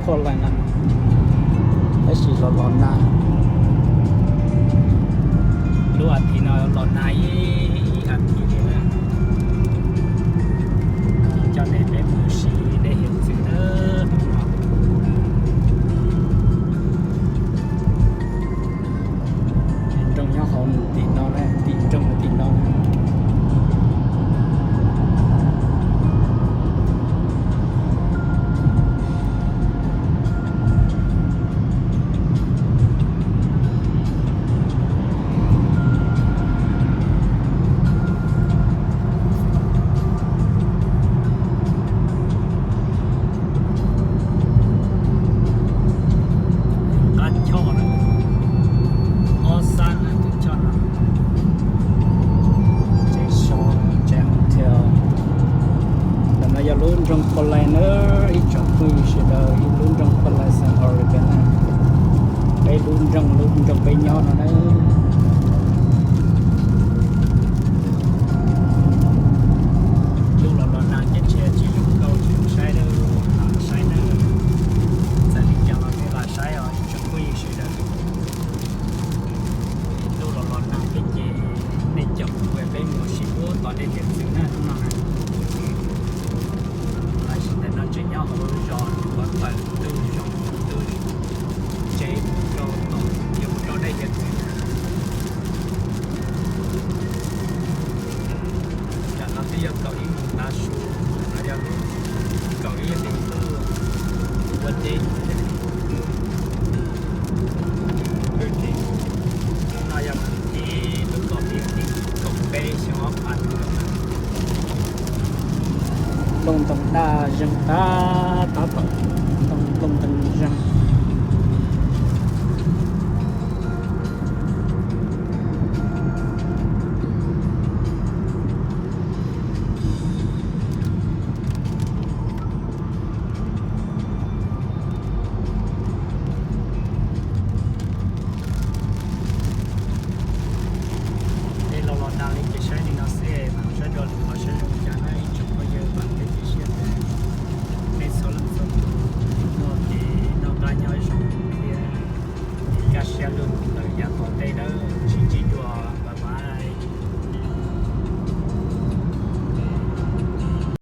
Portland no, tab sis los los nag. Lub as thiv no los nag ib as thiv li na. Coj nej peb mus sim dej hiav txwv na. Nroog nyob hauv tim no, tim nroog tim no. Qab choj na, ob sab na tus choj no. Tsev so, tsev hotel. Ntawm no yog lub nroog Portland na, ib tsoom phooj ywg sawv daws, ib lub nroog Portland, Oregon na. Peb lub nroog, lub nroog peb nyob no na. Lub los los nag ces tsis zoo nkauj tsis zoo saib, saib na. Txawm li cas los nej los saib os ib tsoom phooj ywg sawv daws. Lub los los nag thiab ces nej caum kuv peb mus sim ub tom dej hiav txwv na hnub no na. Tab sis ntawm no tseem nyob hauv zos, ua tawm ntug zos ntug tsev mus rau tom, yuav mus rau dej hiav txwv. Tam no twb yog kaum ib moos tav su, no yog lub kaum ib hlis ntuj ua teb. Hnub no yog hnub tim lub kaum ib hlis kaum peb xyoo ob phav. Looj ntoo daj zeeg tab tab tom, looj ntoo zeeg.